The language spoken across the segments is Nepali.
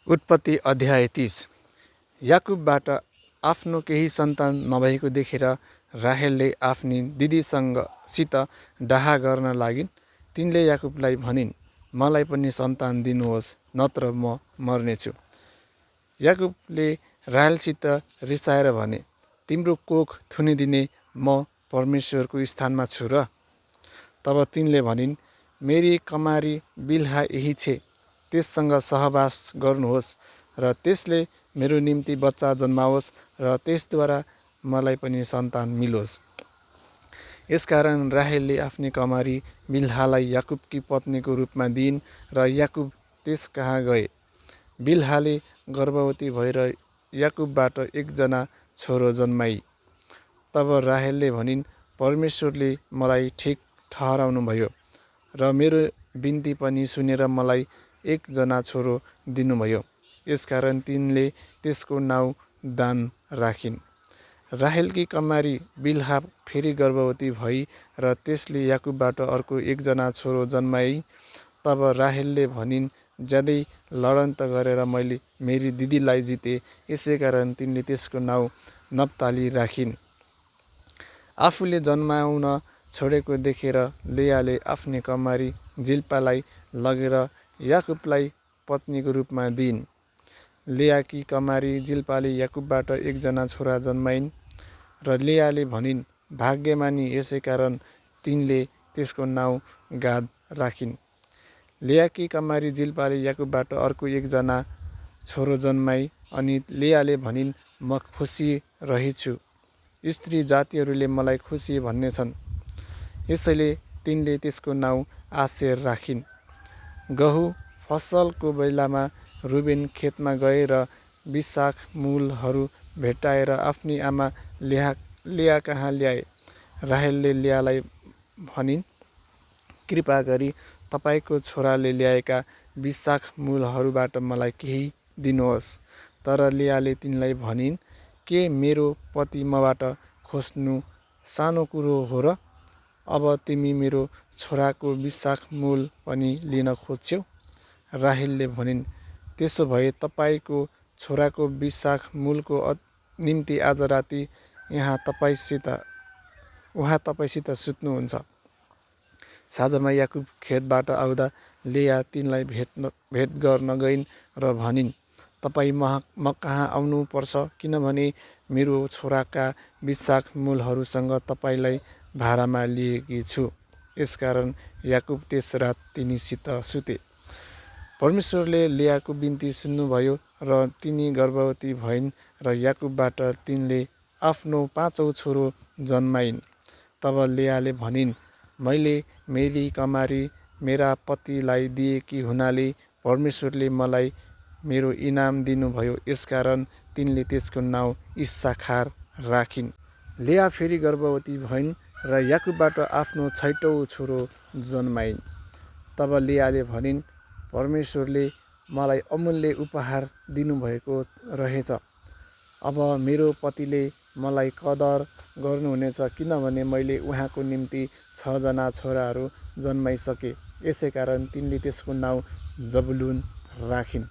उत्पत्ति अध्याय 30। याकुबबाट आफ्नो केही सन्तान नभएको देखेर राहेलले आफ्नी दिदीसित डाहा गर्न लागिन्। तिनले याकुबलाई भनिन्, मलाई पनि सन्तान दिनुहोस्, नत्र म मर्नेछु। याकुबले राहेलसित रिसाएर भने, तिम्रो कोख थुनिदिने म परमेश्वरको स्थानमा छु र? तब तिनले भनिन्, मेरी कमारी बिल्हा यही छे, त्यससँग सहवास गर्नुहोस् र त्यसले मेरो निम्ति बच्चा जन्माओस् र त्यसद्वारा मलाई पनि सन्तान मिलोस्। यसकारण राहेलले आफ्नी कमारी बिल्हालाई याकुबकी पत्नीको रूपमा दिइन् र याकुब त्यस कहाँ गए। बिल्हाले गर्भवती भएर याकुबबाट एकजना छोरो जन्माई। तब राहेलले भनिन्, परमेश्वरले मलाई ठिक ठहराउनुभयो र मेरो बिन्ती पनि सुनेर मलाई एकजना छोरो दिनुभयो। यसकारण तिनले त्यसको नाउँ दान राखिन्। राहेलकी कमारी बिल्हा फेरि गर्भवती भई र त्यसले याकुबबाट अर्को एकजना छोरो जन्माई। तब राहेलले भनिन्, ज्यादै लडन त गरेर मैले मेरी दिदीलाई जिते, यसैकारण तिनले त्यसको नाउँ नप्ताली राखिन्। आफूले जन्माउन छोडेको देखेर लेयाले आफ्नी कमारी जिल्पालाई लगेर याकुबलाई पत्नीको रूपमा दिइन्। लेयाकी कमारी जिल्पाले याकुबबाट एकजना छोरा जन्माइन् र लेयाले भनिन्, भाग्यमानी, यसैकारण तिनले त्यसको नाउँ गाद राखिन्। लेयाकी कमारी जिल्पाले याकुबबाट अर्को एकजना छोरो जन्माई अनि लेयाले भनिन्, म खुसी रहेछु, स्त्री जातिहरूले मलाई खुसी भन्नेछन्। यसैले तिनले त्यसको नाउँ आशेर राखिन्। गहुँ फसलको बेलामा रुबेन खेतमा गए र बिसाख मूलहरू भेट्टाएर आफ्नी आमा लेया कहाँ ल्याए। राहेलले लेयालाई भनिन्, कृपा गरी तपाईँको छोराले ल्याएका बिसाख मूलहरूबाट मलाई केही दिनुहोस्। तर लेयाले तिनलाई भनिन्, के मेरो पति मबाट खोज्नु सानो कुरो हो र? अब तिमी मेरो छोराको बिसाख मूल पनि लिन खोज्छौ? राहेलले भनिन्, त्यसो भए तपाईँको छोराको बिसाख मूलको निम्ति आज राति उहाँ तपाईँसित सुत्नुहुन्छ। साँझमा याकुब खेतबाट आउँदा लेया तिनलाई भेट गर्न गइन् र भनिन्, तपाईँ म कहाँ आउनुपर्छ, किनभने मेरो छोराका बिसाख मूलहरूसँग तपाईँलाई भाडामा लिएकी छु। यसकारण याकुब त्यस रात तिनीसित सुते। परमेश्वरले लेयाको बिन्ती सुन्नुभयो र तिनी गर्भवती भइन् र याकुबबाट तिनले आफ्नो 5औं छोरो जन्माइन्। तब लेयाले भनिन्, मैले मेरी कमारी मेरा पतिलाई दिएकी हुनाले परमेश्वरले मलाई मेरो इनाम दिनुभयो। यसकारण तिनले त्यसको नाउँ इस्साखार राखिन्। लेया फेरि गर्भवती भइन् र याकुबबाट आफ्नो 6औं छोरो जन्माइन्। तब लेयाले भनिन्, परमेश्वरले मलाई अमूल्य उपहार दिनुभएको रहेछ। अब मेरो पतिले मलाई कदर गर्नुहुनेछ, किनभने मैले उहाँको निम्ति 6 जना छोराहरू जन्माइसके। यसैकारण तिनले त्यसको नाउँ जबुलुन राखिन्।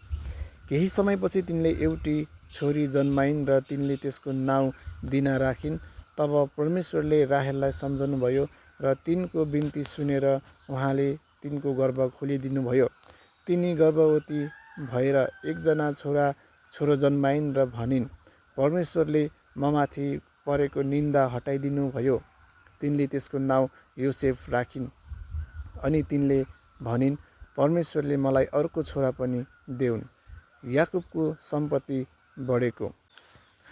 केही समयपछि तिनले एउटी छोरी जन्माइन् र तिनले त्यसको नाउँ दिना राखिन्। तब परमेश्वरले राहेललाई सम्झनुभयो र तिनको बिन्ती सुनेर उहाँले तिनको गर्भ खोलिदिनुभयो। तिनी गर्भवती भएर एकजना छोरो जन्माइन् र भनिन्, परमेश्वरले ममाथि परेको निन्दा हटाइदिनुभयो। तिनले त्यसको नाउँ योसेफ राखिन्। अनि तिनले भनिन्, परमेश्वरले मलाई अर्को छोरा पनि देऊन्। याकुबको सम्पत्ति बढेको।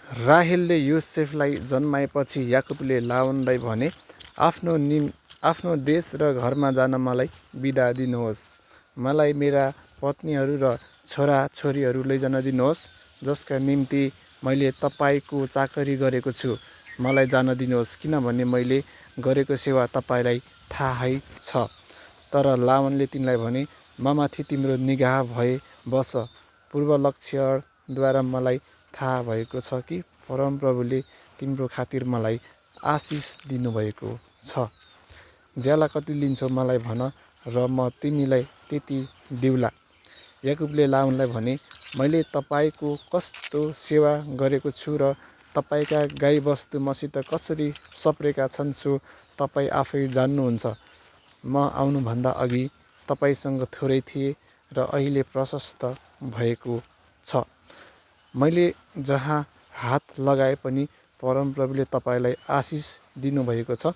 राहेलले योसेफलाई जन्माएपछि याकुबले लाबानलाई भने, आफ्नो देश र घरमा जान मलाई बिदा दिनुहोस्। मलाई मेरा पत्नीहरू र छोरा छोरीहरू लैजान दिनुहोस्, जसका निम्ति मैले तपाईँको चाकरी गरेको छु। मलाई जान दिनुहोस्, किनभने मैले गरेको सेवा तपाईँलाई थाहै छ। तर लाबानले तिनलाई भने, ममाथि तिम्रो निगाह भए बस। पूर्वलक्षणद्वारा मलाई थाहा भएको छ कि परमप्रभुले तिम्रो खातिर मलाई आशिष दिनुभएको छ। ज्याला कति लिन्छौ मलाई भन र म तिमीलाई त्यति दिउँला। याकुबले लाबानलाई भने, मैले तपाईँको कस्तो सेवा गरेको छु र तपाईँका गाईबस्तु मसित कसरी सप्रेका छन् सो तपाईँ आफै जान्नुहुन्छ। म आउनुभन्दा अघि तपाईँसँग थोरै थिए र अहिले प्रशस्त भएको छ। मैले जहाँ हात लगाए पनि परमप्रभुले तपाईँलाई आशिष दिनुभएको छ।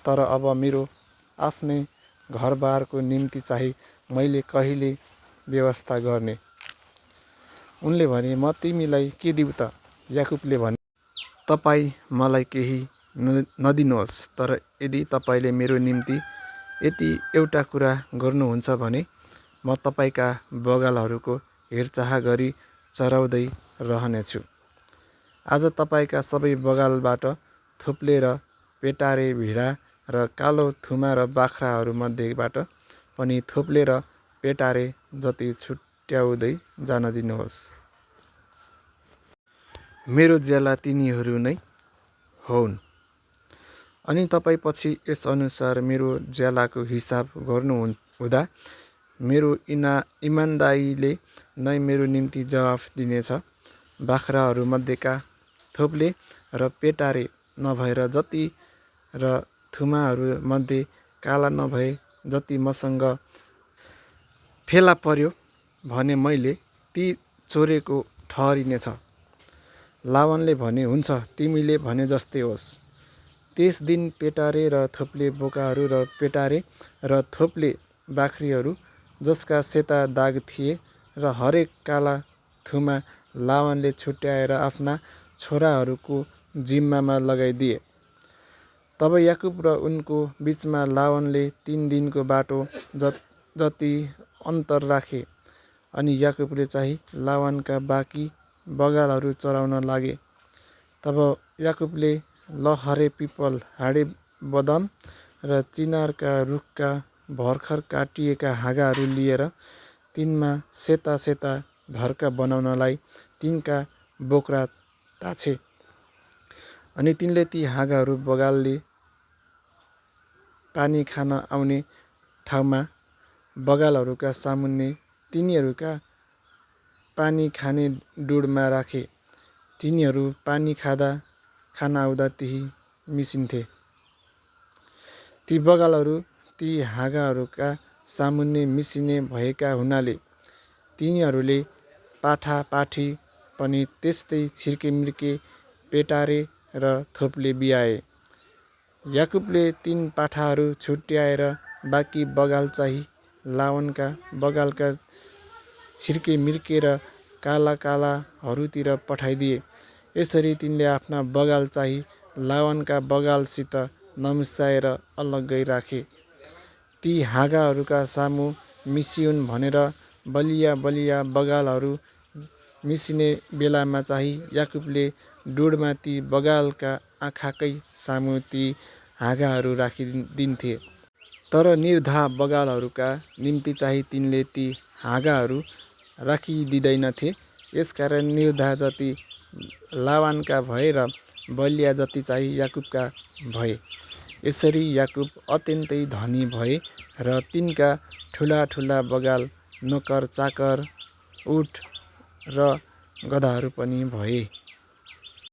तर अब मेरो आफ्नै घरबारको निम्ति चाहिँ मैले कहिले व्यवस्था गर्ने? उनले भने, म तिमीलाई के दिउँ त? याकुबले भने, तपाईँ मलाई केही नदिनुहोस्, तर यदि तपाईँले मेरो निम्ति यति एउटा कुरा गर्नुहुन्छ भने म तपाईँका बगालहरूको हेरचाह गरी चराउँदै रहनेछु। आज तपाईँका सबै बगालबाट थुप्ले र पेटारे भिडा र कालो थुमा र बाख्राहरूमध्येबाट पनि थोप्ले र पेटारे जति छुट्याउँदै जान दिनुहोस्। मेरो ज्याला तिनीहरू नै हुन्। अनि तपाईँ पछि यसअनुसार मेरो ज्यालाको हिसाब गर्नुहुँदा मेरो इमानदारीले नै मेरो निम्ति जवाफ दिनेछ। बाख्राहरूमध्येका थोप्ले र पेटारे नभएर जति र थुमाहरूमध्ये काला नभए जति मसँग फेला पर्यो भने मैले ती चोरेको ठहरिनेछ। लाबानले भने, हुन्छ, तिमीले भने जस्तै होस्। त्यस दिन पेटारे र थोप्ले बोकाहरू र पेटारे र थोप्ले बाख्रीहरू जसका सेता दाग थिए र हरेक काला थुमा लाबानले छुट्याएर आफ्ना छोराहरूको जिम्मामा लगाइदिए। तब याकुब र उनको बिचमा लाबानले 3 दिनको बाटो जति अन्तर राखे। अनि याकुबले चाहिँ लाबानका बाँकी बगालहरू चराउन लागे। तब याकुबले लहरे पिपल, हाँडे बदाम र चिनारका रुखका भर्खर काटिएका हाँगाहरू लिएर तिनमा सेता सेता धर्का बनाउनलाई तिनका बोक्रा ताछे। अनि तिनले ती हाँगाहरू बगालले पानी खान आउने ठाउँमा बगालहरूका सामुन्ने तिनीहरूका पानी खाने डुँढमा राखे। तिनीहरू पानी खान आउँदा त्यहीँ मिसिन्थे। ती बगालहरू ती हाँगाहरूका सामुन्ने मिसिने भएका हुनाले तिनीहरूले पाठा पाठी पनि त्यस्तै छिर्केमिर्के पेटारे र थोप्ले बियाए। याकुबले 3 पाठाहरू छुट्याएर बाँकी बगाल चाहिँ लाबानका बगालका छिर्केमिर्के र काला कालाहरूतिर पठाइदिए। यसरी तिनले आफ्ना बगाल चाहिँ लाबानका बगालसित नमिसाएर अलग्गै राखे। ती हाँगाहरूका सामु मिसिउन् भनेर बलिया बलिया बगालहरू मिसिने बेलामा चाहिँ याकुबले डुँढमा ती बगालका आँखाकै सामु ती हाँगाहरू राखिदिन्थे। तर निर्धा बगालहरूका निम्ति चाहिँ तिनले ती हाँगाहरू राखिदिँदैनथे। यसकारण निर्धा जति लाबानका भए र बलिया जति चाहिँ याकुबका भए। यसरी याकुब अत्यन्तै धनी भए र तिनका ठुला ठुला बगाल, नोकर चाकर, उठ र गधाहरू पनि भए।